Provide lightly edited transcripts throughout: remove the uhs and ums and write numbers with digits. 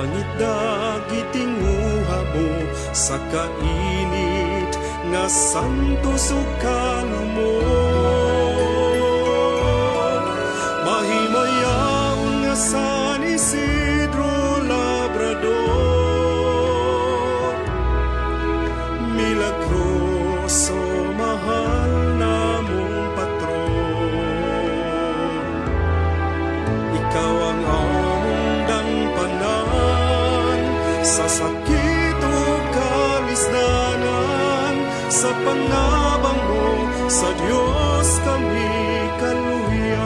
Langit dagitinguha mo sa kainit nga santo sukalo mo. Mahimayaon nga San Isidro Labrador, milagroso mahal namong patron. Ikaw ang among dangpanan sa sakit ug kalisdanan, sa pangabang mo sa Dios kami kaluyan.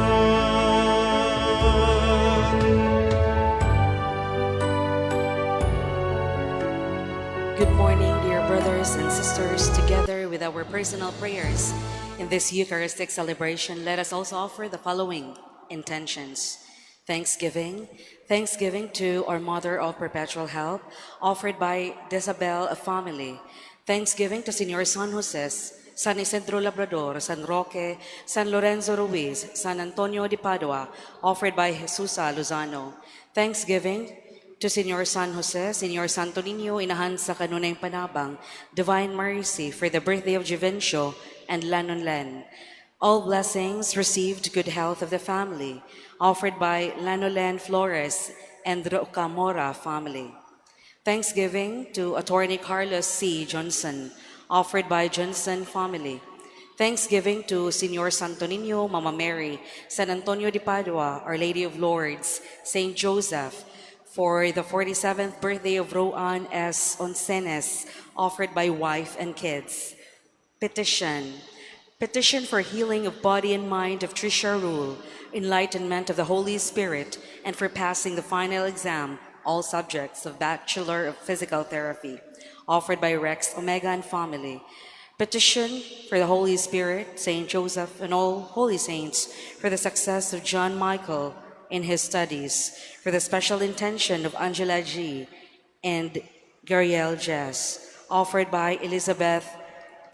Good morning, dear brothers and sisters. Together with our personal prayers in this Eucharistic celebration, let us also offer the following intentions. Thanksgiving. Thanksgiving to our Mother of Perpetual Help, offered by Desabel family. Thanksgiving to Senor San Jose, San Isidro Labrador, San Roque, San Lorenzo Ruiz, San Antonio de Padua, offered by Jesusa Lozano. Thanksgiving to Senor San Jose, Senor Santo Niño, Inahan sa Kanunayng Panabang, Divine Mercy, for the birthday of Juvencio and Lanon Len. All blessings received, good health of the family, offered by Lanolen Flores and Rocamora family. Thanksgiving to Attorney Carlos C. Johnson, offered by Johnson family. Thanksgiving to Senor Santo Niño, Mama Mary, San Antonio de Padua, Our Lady of Lourdes, Saint Joseph, for the 47th birthday of Roan S. Oncenes, offered by wife and kids. Petition. Petition for healing of body and mind of Trisha Rule, enlightenment of the Holy Spirit, and for passing the final exam, all subjects of Bachelor of Physical Therapy, offered by Rex Omega and family. Petition for the Holy Spirit, Saint Joseph, and all holy saints for the success of John Michael in his studies, for the special intention of Angela G. and Gariel Jess, offered by Elizabeth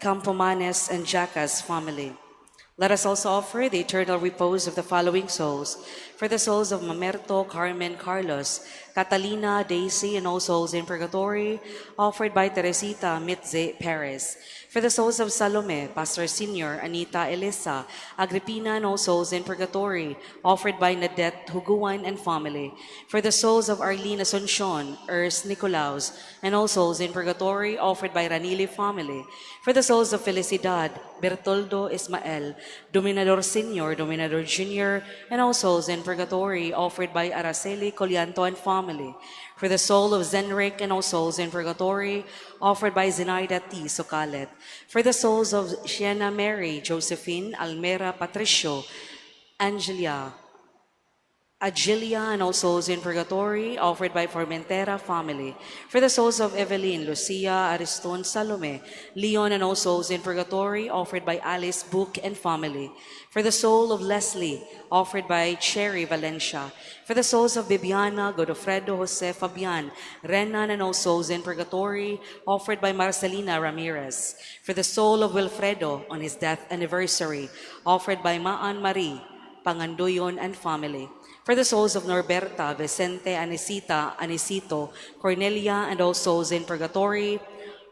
Campomanes and Jacka's family. Let us also offer the eternal repose of the following souls: for the souls of Mamerto, Carmen, Carlos, Catalina, Daisy, and all souls in purgatory, offered by Teresita Mitze Perez. For the souls of Salome, Pastor Senior, Anita, Elisa, Agripina, and all souls in purgatory, offered by Nadette Huguan and family. For the souls of Arlene Asuncion, Ers Nicolaus, and all souls in purgatory, offered by Ranili family. For the souls of Felicidad, Bertoldo Ismael, Dominador Senior, Dominador Junior, and all souls in purgatory, offered by Araceli Colianto and family. For the soul of Zenric and all souls in purgatory, offered by Zenaida T. Socalet. For the souls of Sienna Mary, Josephine, Almera Patricio, Angelia, Agilia, and all souls in purgatory, offered by Formentera family. For the souls of Evelyn, Lucia, Ariston, Salome, Leon, and all souls in purgatory, offered by Alice Book and family. For the soul of Leslie, offered by Cherry Valencia. For the souls of Bibiana, Godofredo, Jose, Fabian, Renan, and all souls in purgatory, offered by Marcelina Ramirez. For the soul of Wilfredo on his death anniversary, offered by Maan Marie, Panganduyon and family. For the souls of Norberta, Vicente, Anisita, Anisito, Cornelia, and all souls in purgatory,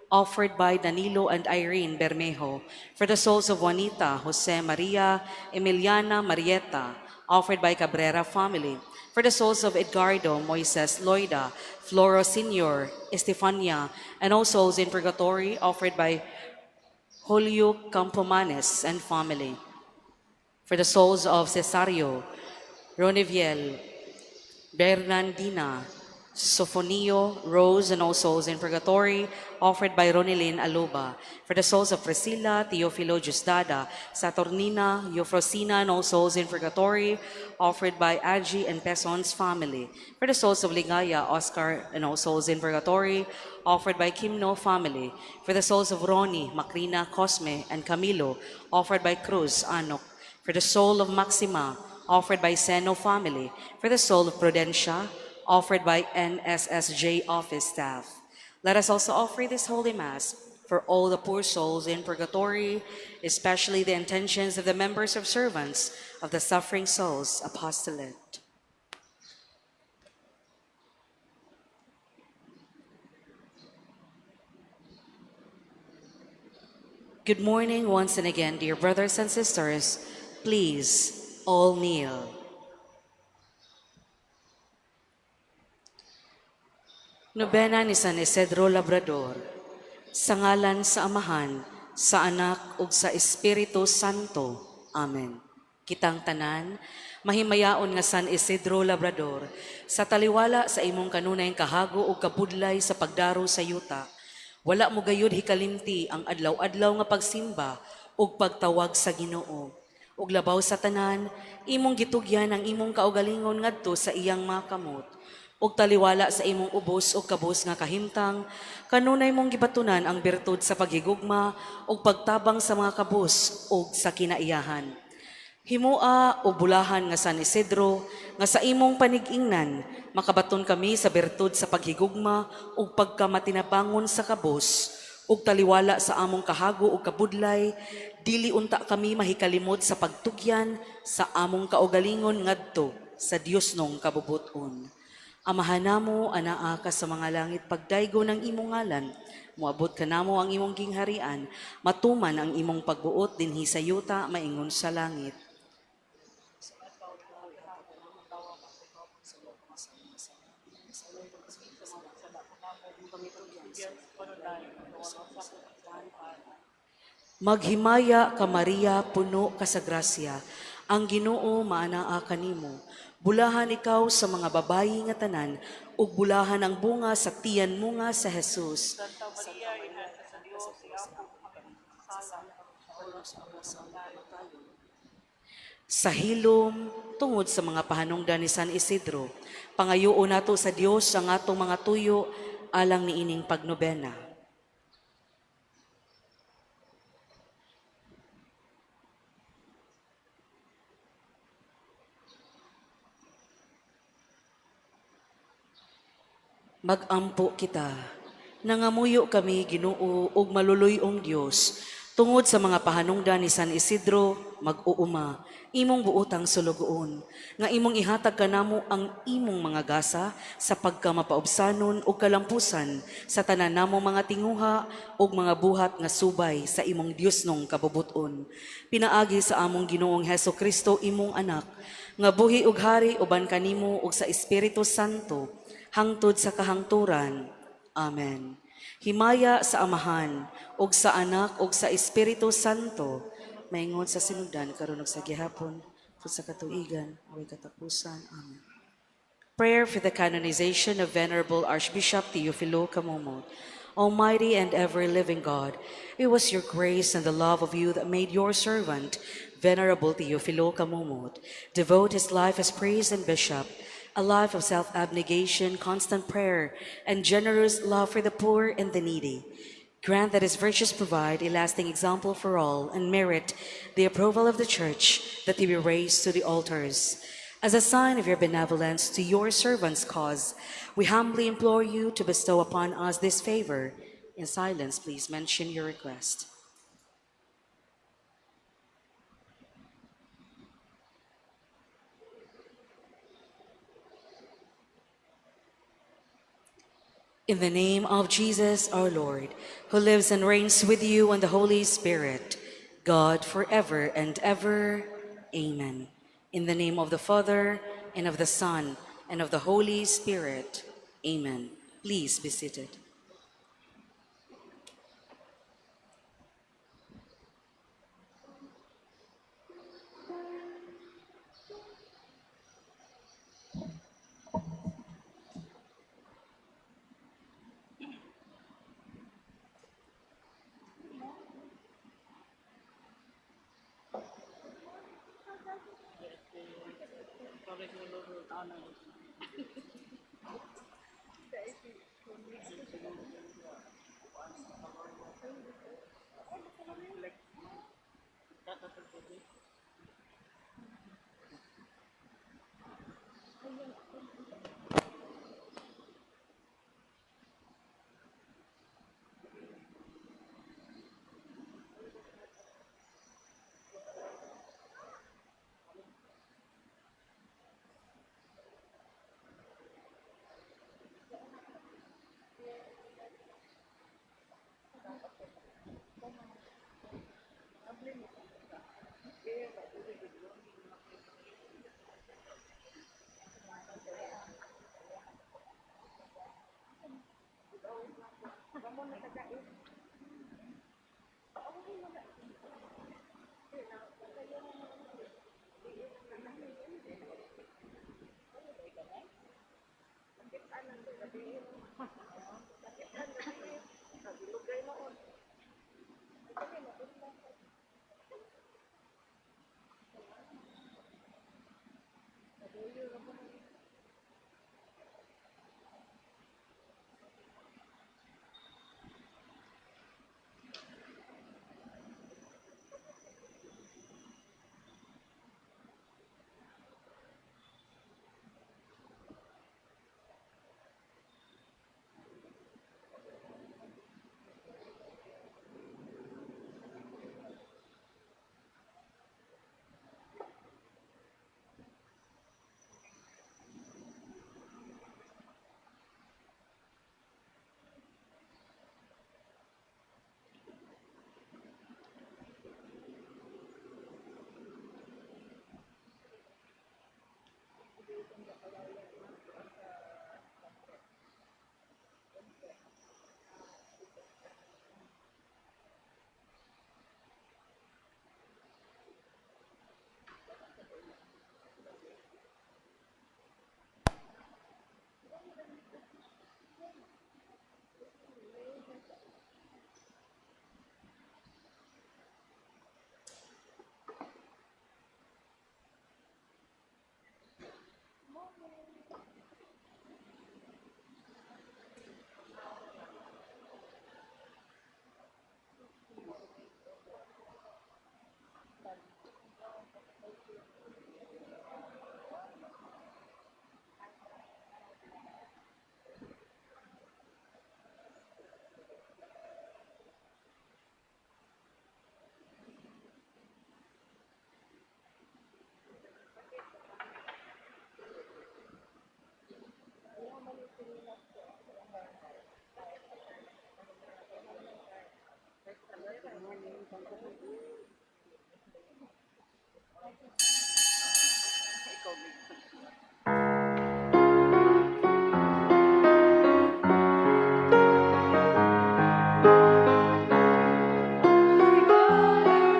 offered by Danilo and Irene Bermejo. For the souls of Juanita, Jose Maria, Emiliana, Marietta, offered by Cabrera family. For the souls of Edgardo, Moises, Loida, Floro Sr., Estefania, and all souls in purgatory, offered by Julio Campomanes and family. For the souls of Cesario, Roniviel, Bernardina, Sofonio, Rose, and all souls in purgatory, offered by Ronilyn Aluba. For the souls of Priscilla, Teofilo Jusdada, Saturnina, Euphrosina, and all souls in purgatory, offered by Agi and Peson's family. For the souls of Ligaya, Oscar, and all souls in purgatory, offered by Kimno family. For the souls of Ronnie, Macrina, Cosme, and Camilo, offered by Cruz Anok. For the soul of Maxima, offered by Seno family. For the soul of Prudencia, offered by NSSJ office staff. Let us also offer this Holy Mass for all the poor souls in purgatory, especially the intentions of the members of Servants of the Suffering Souls Apostolate. Good morning once and again, dear brothers and sisters. Please, all kneel. Nobena ni San Isidro Labrador. Sa ngalan sa Amahan, sa Anak ug sa Espiritu Santo. Amen. Kitang tanan, mahimayaon nga San Isidro Labrador, sa taliwala sa imong kanunayng kahago ug kabudlay sa pagdaro sa yuta, wala mo gayud hikalimti ang adlaw-adlaw nga pagsimba ug pagtawag sa Ginoo. Ug labaw sa tanan, imong gitugyan ang imong kaugalingon ngadto sa iyang mga kamot. Ug taliwala sa imong ubos ug kabos nga kahimtang, kanunay mong gibatunan ang bertud sa paghigugma ug pagtabang sa mga kabos ug sa kinaiyahan. Himua o bulahan nga San Isidro nga sa imong panig-ingnan makabaton kami sa bertud sa paghigugma ug pagkamatinabangon sa kabos ug taliwala sa among kahago ug kabudlay, dili unta kami mahikalimot sa pagtugyan sa among kaugalingon ngadto sa Diosnong kabubut-on. Amahan namo, anaa ka sa mga langit, pagdaygo ng imong ngalan, moabot kanamo ang imong gingharian, matuman ang imong pagbuot dinhi sa yuta maingon sa langit. Maghimaya ka, Maria, puno ka sa grasya. Ang Ginoo maanaa kanimo. Bulahan ikaw sa mga babayi nga tanan ug bulahan ang bunga sa tiyan mo nga sa Jesus. Santa Maria, Ina sa Dios, iampo kami sala, sa oras sa among kamatayon. Sa hilom, tungod sa mga pahanungdan ni San Isidro, pangayuon nato sa Dios ang atong mga tuyo alang niining pagnobena. Magampo kita. Nangamuyo kami, Ginoo ug maluluy-ong Dios, tungod sa mga pahanungdan ni San Isidro, mag-uuma, imong buotang sulugoon, nga imong ihatag kanamo ang imong mga gasa sa pagkamapaubsanon ug kalampusan sa tanan namong mga tinguha ug mga buhat nga subay sa imong Diosnong kabubut-on. Pinaagi sa among Ginoong Heso Kristo, imong anak, nga buhi ug hari uban kanimo ug sa Espiritu Santo, hangtod sa kahangturan. Amen. Himaya sa Amahan, ug sa Anak, ug sa Espiritu Santo, maingon sa sinugdan, karon ug sa gihapon, ug sa katuigan, way katapusan. Amen. Prayer for the canonization of Venerable Archbishop Teofilo Camomot. Almighty and ever-living God, it was your grace and the love of you that made your servant, Venerable Teofilo Camomot, devote his life as priest and bishop, a life of self-abnegation, constant prayer, and generous love for the poor and the needy. Grant that his virtues provide a lasting example for all and merit the approval of the Church, that he be raised to the altars. As a sign of your benevolence to your servant's cause, we humbly implore you to bestow upon us this favor. In silence, please mention your request. In the name of Jesus our Lord, who lives and reigns with you and the Holy Spirit, God forever and ever. Amen. In the name of the Father, and of the Son, and of the Holy Spirit. Amen. Please be seated.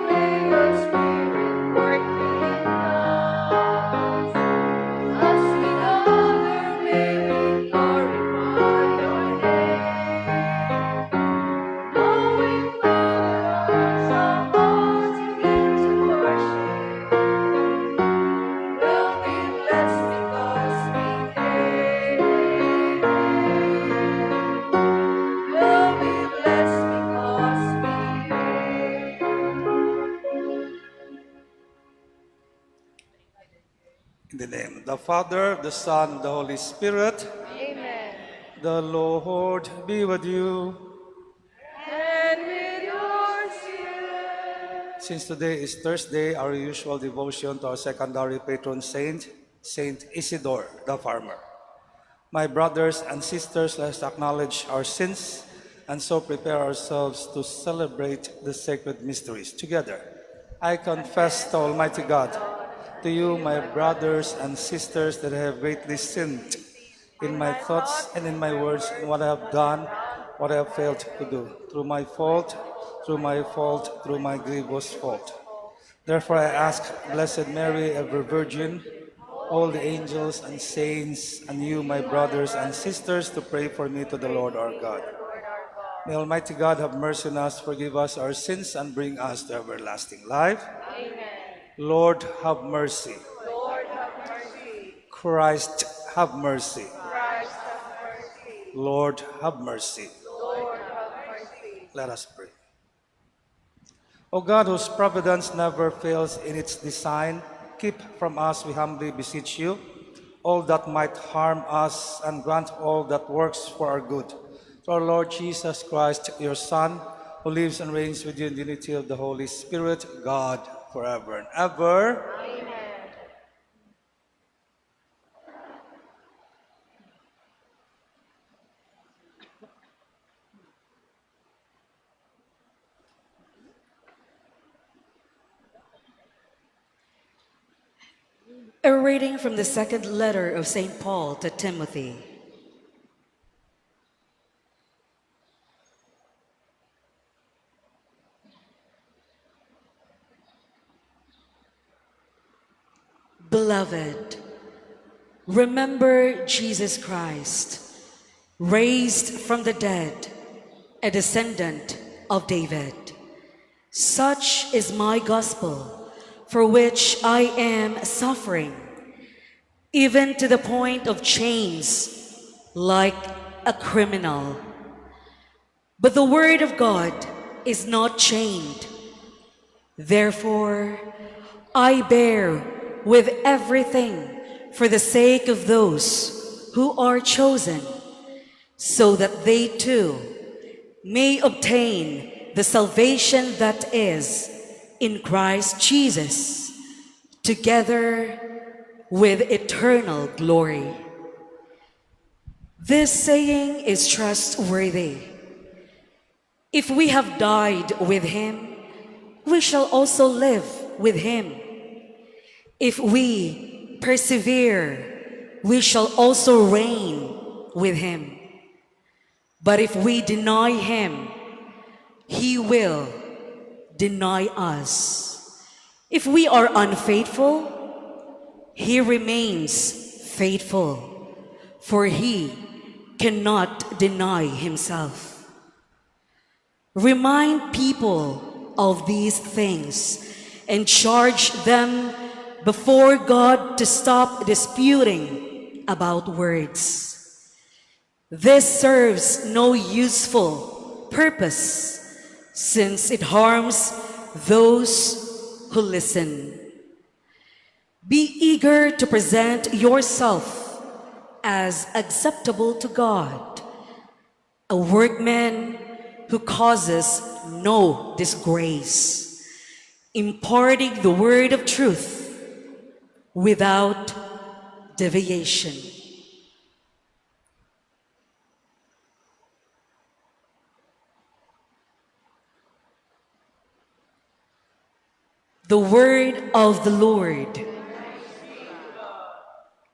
May your spirit work in us. As we gather, may we glorify your name. Knowing well that our hearts begin to worship, we'll be blessed because we came. We'll be blessed because we came. In the name of the Father, the Son, the Holy Spirit. Amen. The Lord be with you. And with your spirit. Since today is Thursday, our usual devotion to our secondary patron saint, Saint Isidore the farmer. My brothers and sisters, let's acknowledge our sins and so prepare ourselves to celebrate the sacred mysteries together. I confess to Almighty God, to you, my brothers and sisters, that I have greatly sinned in my thoughts and in my words, in what I have done, what I have failed to do, through my fault, through my fault, through my grievous fault. Therefore, I ask Blessed Mary, ever Virgin, all the angels and saints, and you, my brothers and sisters, to pray for me to the Lord our God. May Almighty God have mercy on us, forgive us our sins, and bring us to everlasting life. Amen. Lord, have mercy. Lord, have mercy. Christ, have mercy. Christ, have mercy. Lord, have mercy. Lord, have mercy. Let us pray. O God, whose providence never fails in its design, keep from us, we humbly beseech you, all that might harm us and grant all that works for our good. To our Lord Jesus Christ, your Son, who lives and reigns with you in the unity of the Holy Spirit, God, forever and ever. Amen. A reading from the second letter of St. Paul to Timothy. Beloved, remember Jesus Christ, raised from the dead, a descendant of David. Such is my gospel, for which I am suffering, even to the point of chains, like a criminal. But the word of God is not chained. Therefore, I bear with everything for the sake of those who are chosen, so that they too may obtain the salvation that is in Christ Jesus, together with eternal glory. This saying is trustworthy. If we have died with him, we shall also live with him. If we persevere, we shall also reign with him. But if we deny him, he will deny us. If we are unfaithful, he remains faithful, for he cannot deny himself. Remind people of these things and charge them before God to stop disputing about words. This serves no useful purpose, since it harms those who listen. Be eager to present yourself as acceptable to God, a workman who causes no disgrace, imparting the word of truth without deviation. The word of the Lord.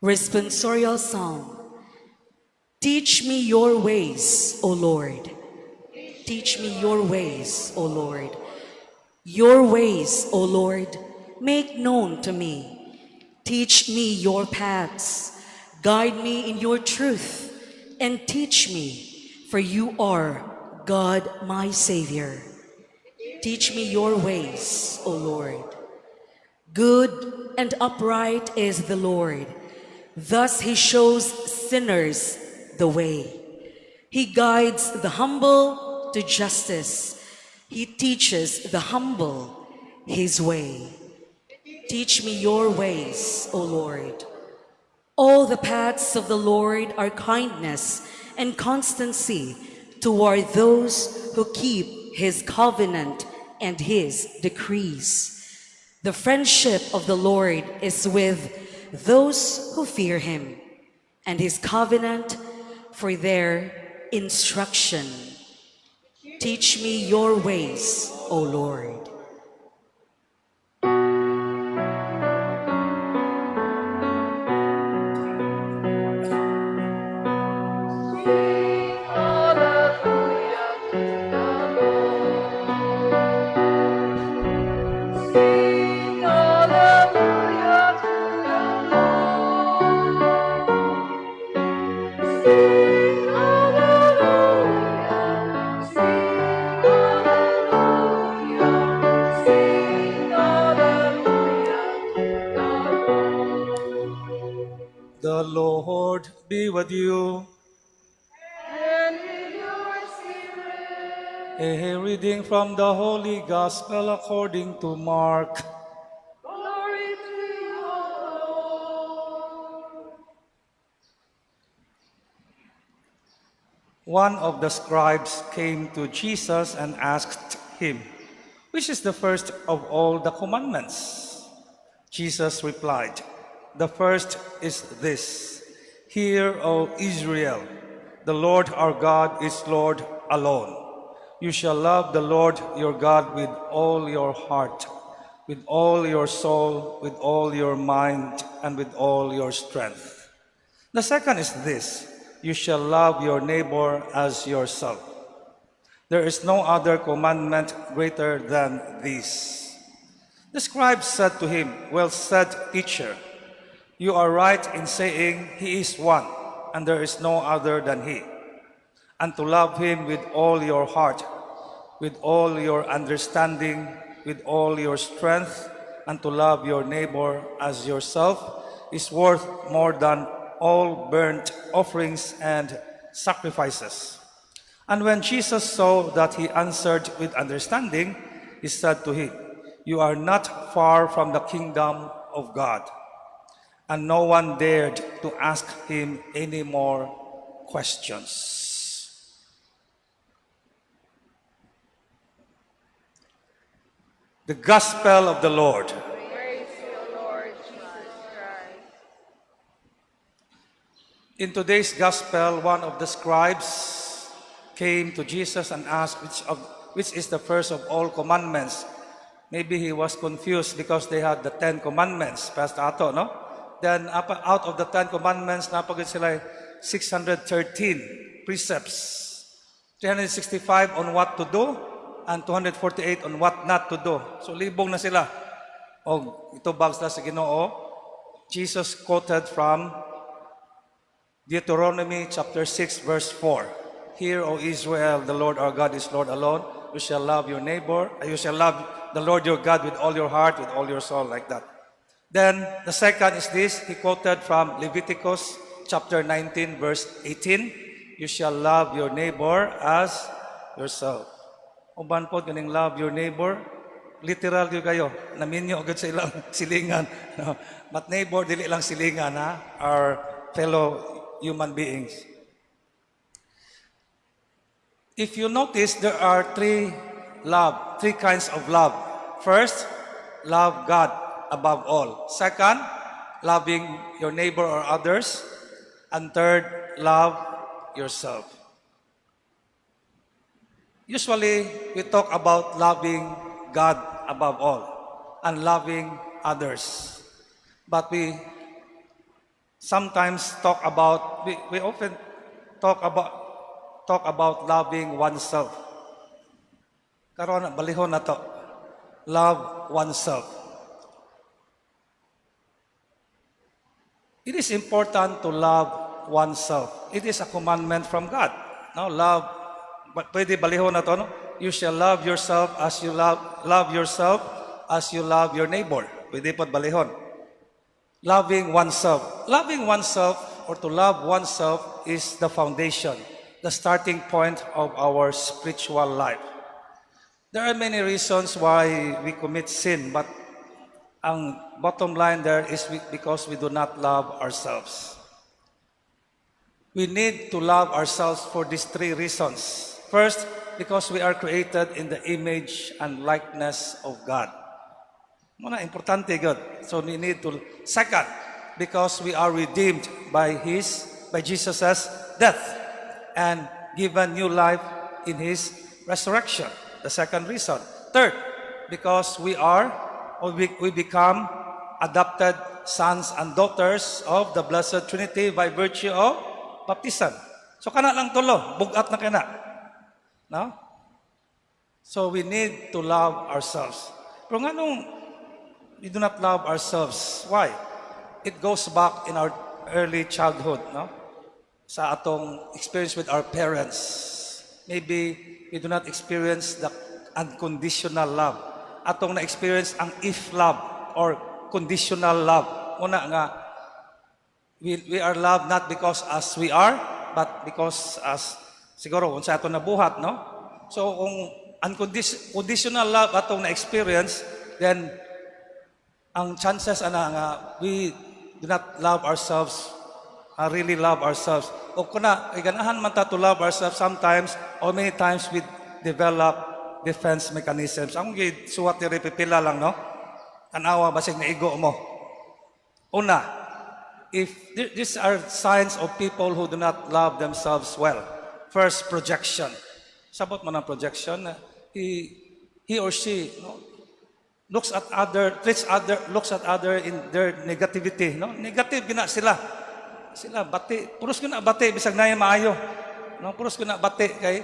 Responsorial Psalm. Teach me your ways, O Lord. Teach me your ways, O Lord. Your ways, O Lord, make known to me. Teach me your paths. Guide me in your truth and teach me, for you are God, my Savior. Teach me your ways, O Lord. Good and upright is the Lord. Thus he shows sinners the way. He guides the humble to justice. He teaches the humble his way. Teach me your ways, O Lord. All the paths of the Lord are kindness and constancy toward those who keep his covenant and his decrees. The friendship of the Lord is with those who fear him, and his covenant for their instruction. Teach me your ways, O Lord. Sing hallelujah to the Lord. Sing hallelujah to the Lord. Sing hallelujah, sing hallelujah, sing hallelujah to the Lord. The Lord be with you. And with your spirit. A reading from the Holy Gospel according to Mark. Glory to you, O Lord. One of the scribes came to Jesus and asked him, "Which is the first of all the commandments?" Jesus replied, "The first is this: Hear, O Israel, the Lord our God is Lord alone. You shall love the Lord your God with all your heart, with all your soul, with all your mind, and with all your strength. The second is this: you shall love your neighbor as yourself. There is no other commandment greater than these." The scribe said to him, "Well said, teacher. You are right in saying he is one, and there is no other than he. And to love him with all your heart, with all your understanding, with all your strength, and to love your neighbor as yourself is worth more than all burnt offerings and sacrifices." And when Jesus saw that he answered with understanding, he said to him, "You are not far from the kingdom of God." And no one dared to ask him any more questions. The Gospel of the Lord. Praise to you, Lord Jesus Christ. In today's Gospel, one of the scribes came to Jesus and asked which is the first of all commandments. Maybe he was confused because they had the Ten Commandments, Pastor ato, no? Then out of the Ten Commandments, naa pa gyud sila 613 precepts. 365 on what to do and 248 on what not to do. So libong na sila. O itubag sila sa Ginoo. Jesus quoted from Deuteronomy chapter 6 verse 4. "Hear, O Israel, the Lord our God is Lord alone. You shall love your neighbor, you shall love the Lord your God with all your heart, with all your soul," like that. Then the second is this, he quoted from Leviticus chapter 19 verse 18. "You shall love your neighbor as yourself." Uban po ganing love your neighbor, literal gyud kayo, naminyo agad sa ilang silingan. No? But neighbor, dili lang silingan ha, our fellow human beings. If you notice, there are three kinds of love. First, love God above all. Second, loving your neighbor or others. And third, love yourself. Usually, we talk about loving God above all and loving others. But we sometimes talk about, we often talk about loving oneself. Karon balihon na to. Love oneself. It is important to love oneself. It is a commandment from God. No, love, but pwede balihon na to, no? You shall love yourself as you love yourself as you love your neighbor. Pwede pod balihon. Loving oneself. Loving oneself or to love oneself is the foundation, the starting point of our spiritual life. There are many reasons why we commit sin, but ang bottom line there is because we do not love ourselves. We need to love ourselves for these three reasons. First, because we are created in the image and likeness of God. Mao na importante God. So we need to. Second, because we are redeemed by Jesus' death and given new life in his resurrection. The second reason. Third, because we are or we become adopted sons and daughters of the Blessed Trinity by virtue of baptism. So kana lang tulo, bugat na kana. No? So we need to love ourselves. Pero nganong we do not love ourselves? Why? It goes back in our early childhood, no? Sa atong experience with our parents. Maybe we do not experience the unconditional love. Atong na-experience ang if love or conditional love. Una nga, we are loved not because as we are, but because as siguro kung sa ato nabuhat, no? So kung unconditional love atong na-experience, then ang chances ana nga we do not love ourselves, really love ourselves. O kuna, kay ganahan man ta to love ourselves sometimes or many times we develop defense mechanisms. Ang suwat diri pipila lang, no? Tanawa basig naigo mo. Una, if these are signs of people who do not love themselves well. First, projection. Sabot mo ng projection. He or she, no, looks at other, treats other, looks at other in their negativity. No? Negative gina sila. Sila, bati. Puros gina bati, bisag na maayo. No? Puros gina bati. Kay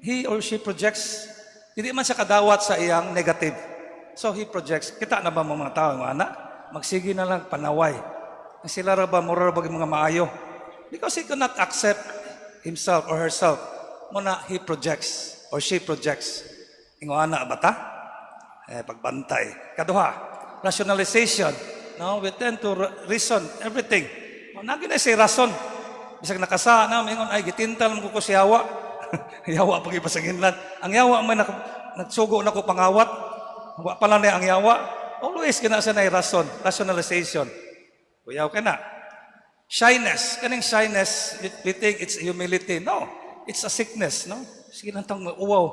he or she projects, hindi man siya kadawat sa iyang negative. So he projects. Kita na ba mga tao, mga anak? Magsige na lang, panaway. Sila ra ba, mura ra ba mga maayo? Because he cannot accept himself or herself. Mao na he projects or she projects. Ingo ana ba ta? Eh, pagbantay. Kaduha, rationalization. No, we tend to reason everything. No, naa na siya'y rason. Bisag nakasala na, mingon, "Ay, gitintal man ko sa yawa. Yawa pag ipasanginlan. Ang yawa man nagsugo na ko pangawat. Wa pa lang na ang yawa." Always kana siya na rason, rationalization. Kuyaw ka na. Shyness. Kaning shyness, we think it's humility. No. It's a sickness, no? Sige lang tang mauwaw.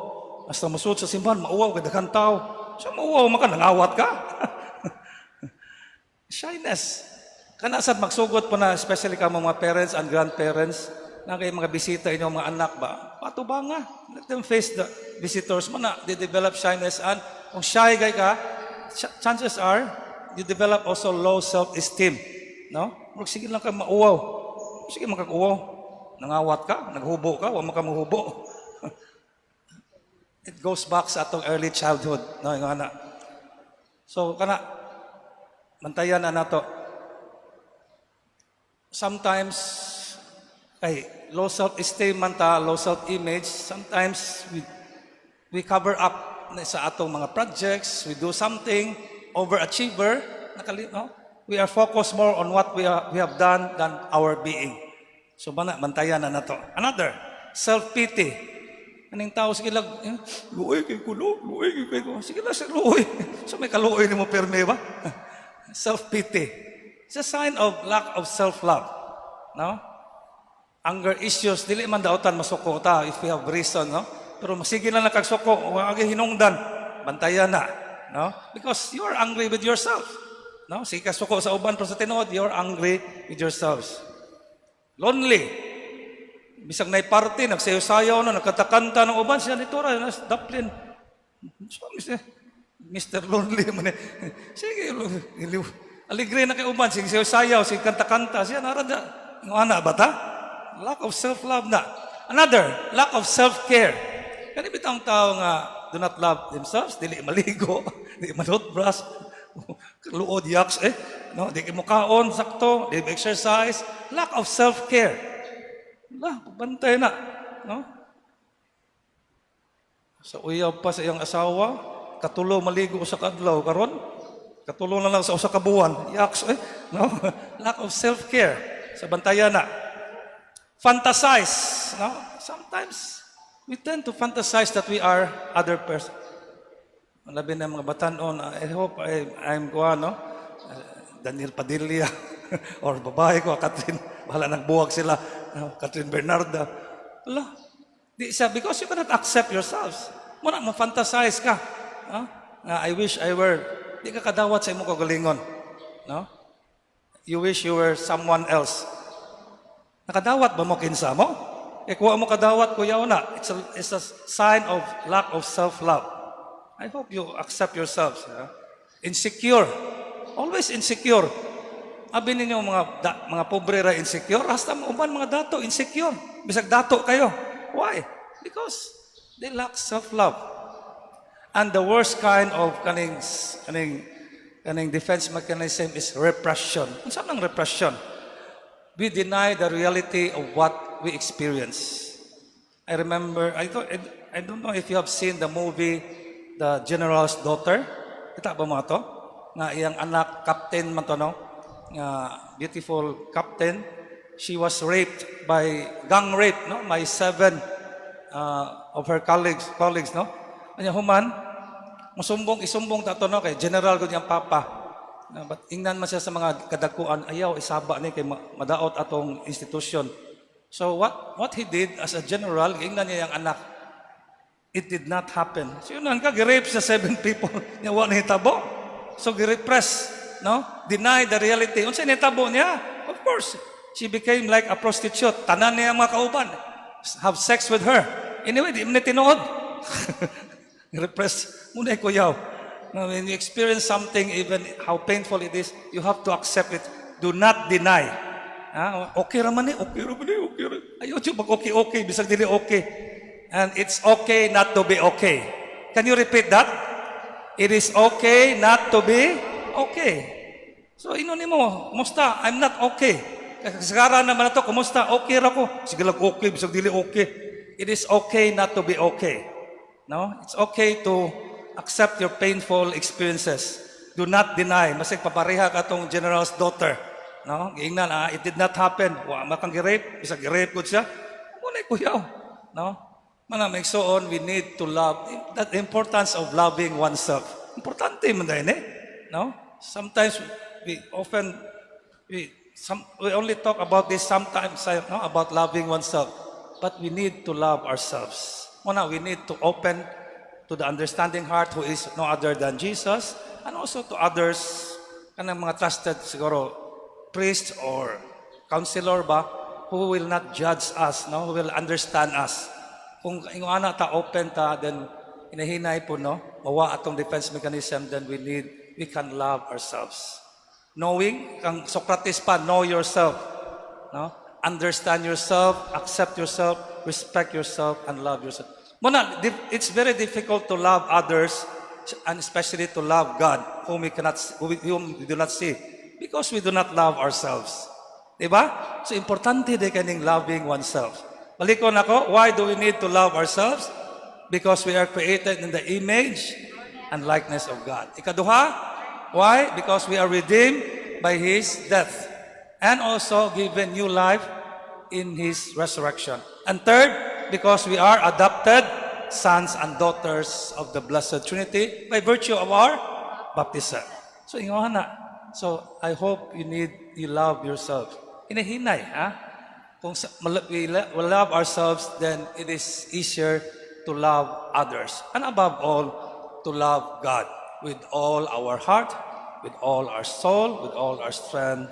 Basta musud sa simbahan, mauwaw, kadaghan tao. So mauwaw man ka, nangawat ka. Shyness. Kana sad magsugod pa na, especially ka mga parents and grandparents, na kay mga bisita inyong mga anak ba, patubanga. Let them face the visitors man na, they develop shyness, and kung shy kay ka, chances are, you develop also low self-esteem. No? Murag sige lang ka mauwaw. Sige makag-uwaw. Nangawat ka, naghubo ka, wa man ka mahubo. It goes back sa atong early childhood. No, yung ana. So, kana, bantayan na nato. Sometimes, ay, low self-esteem man ta, low self-image, sometimes we cover up na sa atong mga projects, we do something, overachiever, nakali, no? We are focused more on what we have done than our being. So, bana, bantayan na nato. Another, self-pity. Kaning tao, sige lang, eh, "Luoy kay kulo, luoy kay ko." Sige lang, sa luoy. So may kaluoy nimo perme ba? Self-pity. It's a sign of lack of self-love. No? Anger issues, dili man daotan masuko ta if we have reason, no? Pero masige na lang kagsuko, wa agi hinungdan, bantayan na, no? Because you are angry with yourself. No? Sige ka suko sa uban, pero sa tinuod, you're angry with yourselves. Lonely. Bisag nay party, nagsayaw-sayaw na, nagkanta-kanta ng uban, siya nito ra, nas daplin. So, Mr. Mr. Lonely man eh. Sige, iliw. Aligre na kay uban, sige sayaw-sayaw, sige kanta-kanta, siya nara na. Ang ana ba ta? Lack of self-love na. Another, lack of self-care. Kani bitang tao nga do not love themselves, dili maligo, di ma-toothbrush, luod yaks eh. No, di mo kaon sakto, di mo exercise, lack of self-care. La, bantay na, no? Sa uyab pa sa iyang asawa, katulo maligo sa kadlaw karon. Katulo na lang sa usa ka buwan. Yaks eh, no? Lack of self-care. Sa bantayan na. Fantasize, no? Sometimes we tend to fantasize that we are other person. Labi na mga batanon, I hope I'm kuha, no? Daniel Padilla or babae ko, Kathryn, bahala nang buwag sila, no? Kathryn Bernardo. Wala. Di siya, because you cannot accept yourselves. Muna, mo fantasize ka. No? Nga, "I wish I were," di ka kadawat sa imong kagalingon. No? You wish you were someone else. Nakadawat ba mo kinsa mo? E kuha mo kadawat, kuyaw na. It's a sign of lack of self-love. I hope you accept yourselves. Yeah? Insecure. Always insecure. Abi ninyo mga da, mga pobre ra insecure, hasta mga uban mga dato insecure. Bisag dato kayo. Why? Because they lack self-love. And the worst kind of kaning defense mechanism is repression. Unsa nang repression? We deny the reality of what we experience. I remember, I don't know if you have seen the movie The General's Daughter. Kita ba mo to? Nga iyang anak, captain man to, no? Nga beautiful captain. She was raped by, gang rape, no? By seven of her colleagues, no? Anya human, musumbong, isumbong ta to, no? Kay general gud iyang papa. But ingnan man siya sa mga kadakuan, "Ayaw, isaba ni kay madaot atong institution." So what he did as a general, ingnan niya yung anak, "It did not happen." So yun ka, gi-rape sa seven people, niya wa nahitabo. So gi-repress, no? Deny the reality. Unsa nahitabo niya? Of course, she became like a prostitute. Tanan niya ang mga kauban have sex with her. Anyway, di man ni tinuod. Repress muna kuyaw. Now, when you experience something, even how painful it is, you have to accept it. Do not deny. Ah, okay raman ni, okay raman ni, okay ra. Ayaw jud mag okay okay, bisag dili okay. And it's okay not to be okay. Can you repeat that? It is okay not to be okay. So ino nimo, "Kumusta?" "I'm not okay." Kasagaran naman na to, "Kumusta?" "Okay ra ko." Sige lang okay, bisag dili okay. It is okay not to be okay. No? It's okay to accept your painful experiences. Do not deny. Masig papareha katong general's daughter. No? Giingnan, ah, it did not happen. Wa man kang gi-rape, bisag gi-rape gud siya. Mao na kuyaw. No? Mana may on, we need to love. That importance of loving oneself. Importante man din eh. No? Sometimes we often we only talk about this sometimes, no, about loving oneself. But we need to love ourselves. Muna, we need to open to the understanding heart who is no other than Jesus, and also to others, kanang mga trusted siguro priest or counselor ba, who will not judge us, no, who will understand us. Kung ingon ana ta, open ta, then hinahinay po, no, mawa atong defense mechanism, then we can love ourselves. Knowing, kang Socrates pa, know yourself. No? Understand yourself, accept yourself, respect yourself, and love yourself. Muna, it's very difficult to love others, and especially to love God, whom we cannot, whom we do not see, because we do not love ourselves. Diba? So, importante din kaning loving oneself. Balikon ako, why do we need to love ourselves? Because we are created in the image and likeness of God. Ikaduha, why? Because we are redeemed by His death and also given new life in His resurrection. And third, because we are adopted sons and daughters of the Blessed Trinity by virtue of our baptism. So, ingon na. So, I hope you love yourself. Hinahinay, ha? Kung we love ourselves, then it is easier to love others. And above all, to love God with all our heart, with all our soul, with all our strength,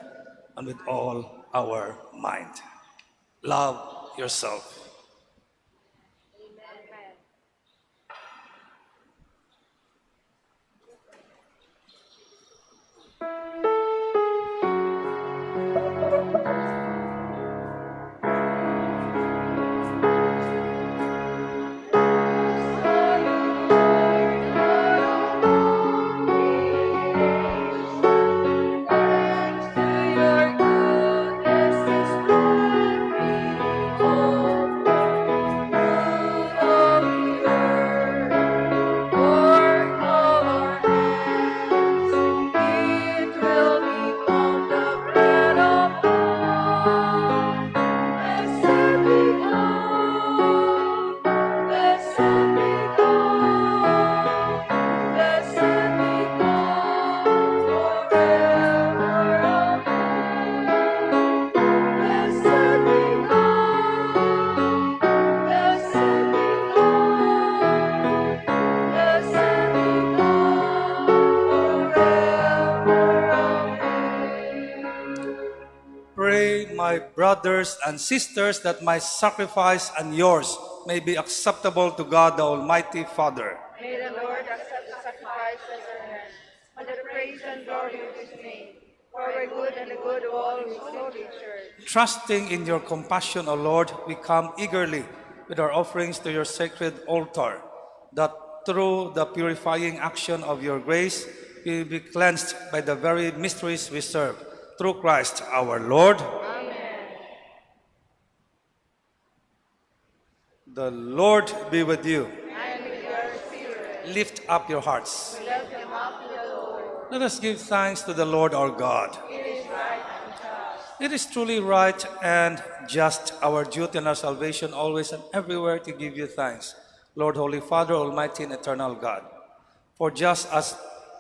and with all our mind. Love yourself. Amen. Thanks to your goodness is every hope, fruit of the earth, work of our hands. It will become the bread of life. Blessed be God, blessed be God, blessed be God forever. Amen. Blessed be God, blessed be God, blessed be God forever. Amen. Pray, my brothers and sisters, that my sacrifice and yours may be acceptable to God the Almighty Father. May the Lord accept the sacrifice at our hands, for the praise and glory of his name, for our good and the good of all his holy church. Trusting in your compassion, O Lord, we come eagerly with our offerings to your sacred altar, that through the purifying action of your grace, we will be cleansed by the very mysteries we serve. Through Christ our Lord. Amen. The Lord be with you. And with your spirit, Lift up your hearts. we lift them up to the Lord. Let us give thanks to the Lord our God. It is right and just. It is truly right and just, our duty and our salvation, always and everywhere to give you thanks, Lord, Holy Father, Almighty and eternal God. For just as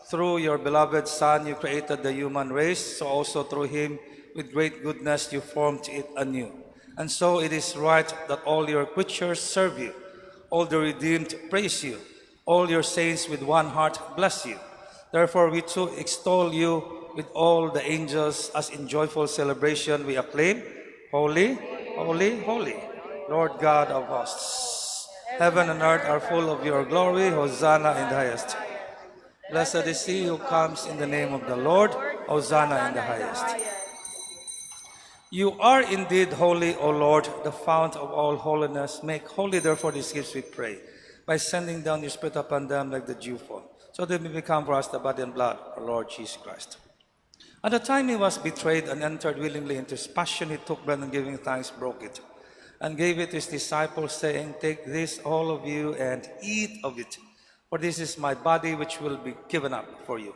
through your beloved Son you created the human race, so also through him with great goodness you formed it anew. And so it is right that all your creatures serve you, all the redeemed praise you, all your saints with one heart bless you. Therefore we too extol you with all the angels as in joyful celebration we acclaim, "Holy, holy, holy, Lord God of hosts. Heaven and earth are full of your glory. Hosanna in the highest. Blessed is he who comes in the name of the Lord. Hosanna in the highest." You are indeed holy, O Lord, the fount of all holiness. Make holy, therefore, these gifts, we pray, by sending down your Spirit upon them like the dewfall, so they may become for us the body and blood of our Lord Jesus Christ. At the time he was betrayed and entered willingly into his passion, he took bread and giving thanks, broke it, and gave it to his disciples, saying, "Take this, all of you, and eat of it, for this is my body which will be given up for you."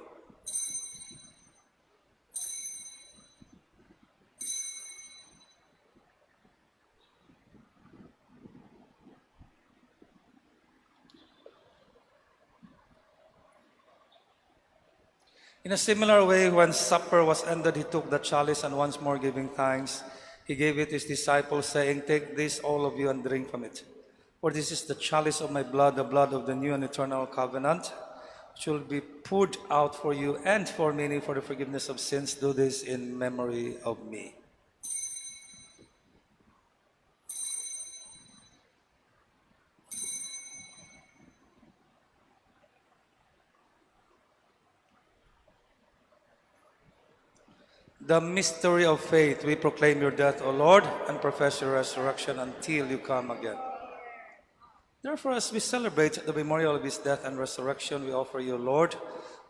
In a similar way, when supper was ended, he took the chalice and once more giving thanks, he gave it to his disciples, saying, "Take this, all of you, and drink from it. For this is the chalice of my blood, the blood of the new and eternal covenant, which will be poured out for you and for many for the forgiveness of sins. Do this in memory of me." The mystery of faith, we proclaim your death, O Lord, and profess your resurrection until you come again. Therefore, as we celebrate the memorial of his death and resurrection, we offer you, Lord,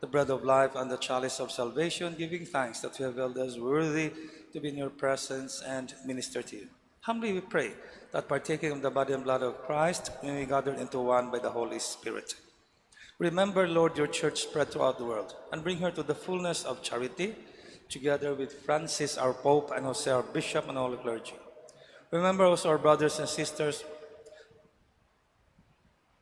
the bread of life and the chalice of salvation, giving thanks that you have held us worthy to be in your presence and minister to you. Humbly we pray that partaking of the body and blood of Christ, we may be gathered into one by the Holy Spirit. Remember, Lord, your church spread throughout the world, and bring her to the fullness of charity, together with Francis, our Pope, and Jose, our Bishop, and all the clergy. Remember also our brothers and sisters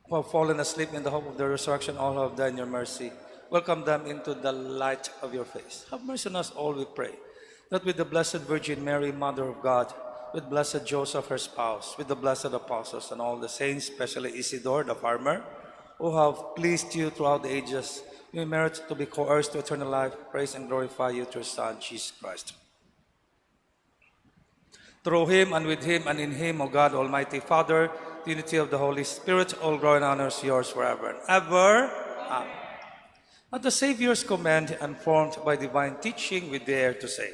who have fallen asleep in the hope of the resurrection, all who have died in your mercy. Welcome them into the light of your face. Have mercy on us all, we pray, that with the Blessed Virgin Mary, Mother of God, with Blessed Joseph, her spouse, with the blessed apostles and all the saints, especially Isidore, the farmer, who have pleased you throughout the ages, we merit to be coerced to eternal life, praise and glorify you through your Son, Jesus Christ. Through him and with him and in him, O God, Almighty Father, the unity of the Holy Spirit, all glory and honor is yours forever and ever. Amen. At the Savior's command and formed by divine teaching, we dare to say,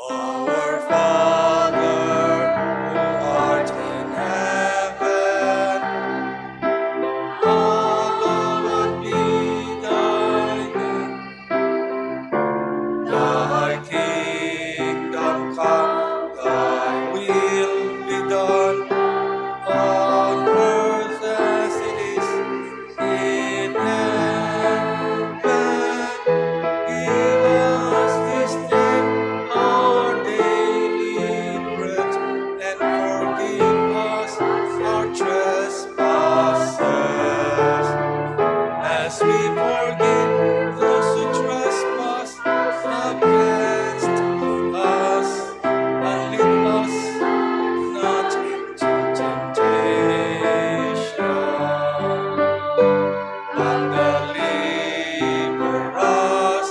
Our Father, who art in heaven, hallowed be thy name. Thy kingdom come, thy will be done on earth as it is in heaven. Give us this day our daily bread, and forgive us our trespasses, as we forgive those who trespass against us, and lead us not into temptation, but deliver us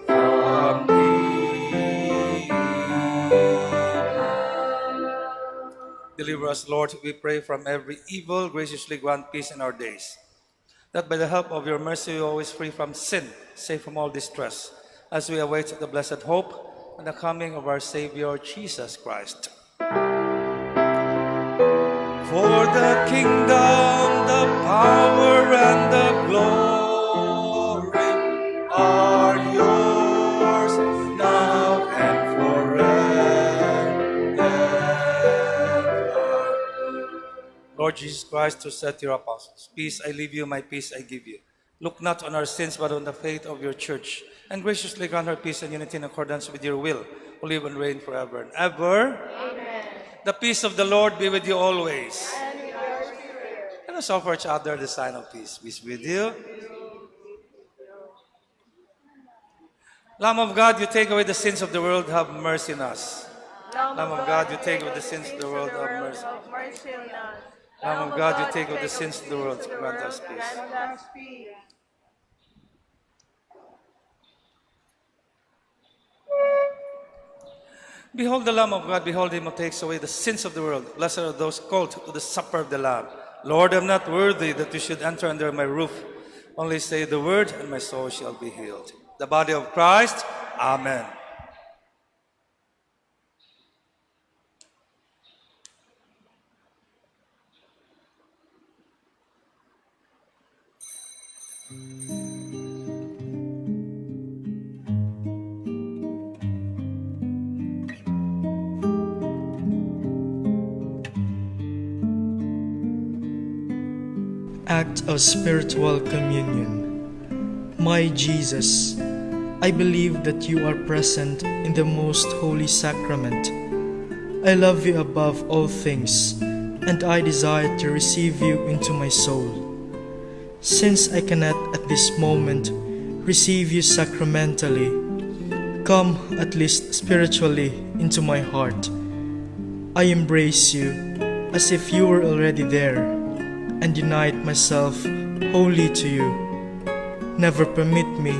from evil. Deliver us, Lord, we pray, from every evil. Graciously grant peace in our days, that by the help of your mercy we are always free from sin, safe from all distress, as we await the blessed hope and the coming of our Savior, Jesus Christ. For the kingdom, the power, and the glory are yours now and forever. Lord Jesus Christ, who said to your apostles, "Peace I leave you, my peace I give you. Look not on our sins, but on the faith of your church, and graciously grant her peace and unity in accordance with your will, who live and reign forever and ever." Amen. The peace of the Lord be with you always. And with your spirit. Let us offer each other the sign of peace. Peace with you. Lamb of God, you take away the sins of the world, have mercy on us. Lamb of God, you take away the sins of the world, have mercy. Have mercy on us. Lamb of God, you take away the sins of the world, grant us peace. Grant us peace. Behold the Lamb of God, behold him who takes away the sins of the world. Blessed are those called to the supper of the Lamb. Lord, I am not worthy that you should enter under my roof. Only say the word, and my soul shall be healed. The body of Christ. Amen. Act of Spiritual Communion. My Jesus, I believe that you are present in the most holy sacrament. I love you above all things, and I desire to receive you into my soul. Since I cannot at this moment receive you sacramentally, come at least spiritually into my heart. I embrace you as if you were already there, and unite myself wholly to you. Never permit me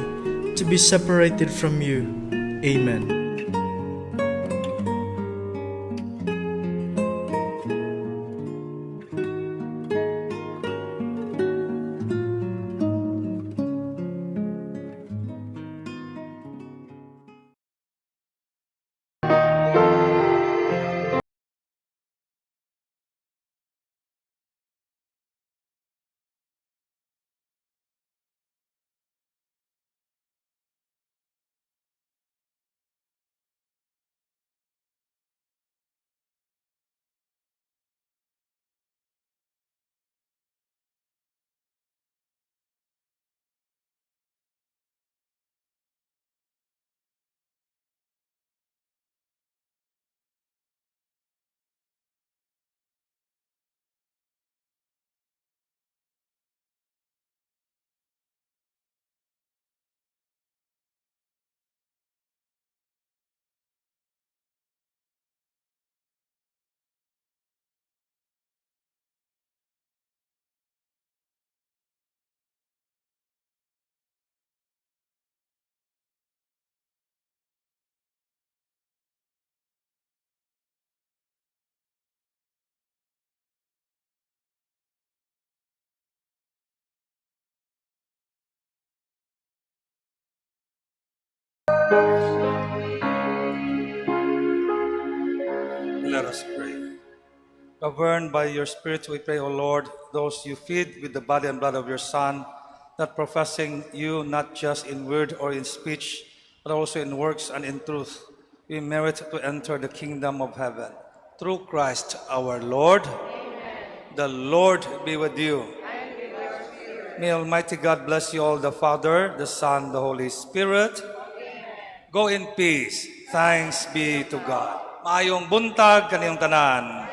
to be separated from you. Amen. Let us pray. Governed by your Spirit, we pray, O Lord, those you feed with the body and blood of your Son, that professing you not just in word or in speech, but also in works and in truth, we merit to enter the kingdom of heaven. Through Christ our Lord. Amen. The Lord be with you. And with your spirit. May Almighty God bless you all, the Father, the Son, the Holy Spirit. Amen. Go in peace. Thanks be to God. Maayong buntag kaniyong tanan.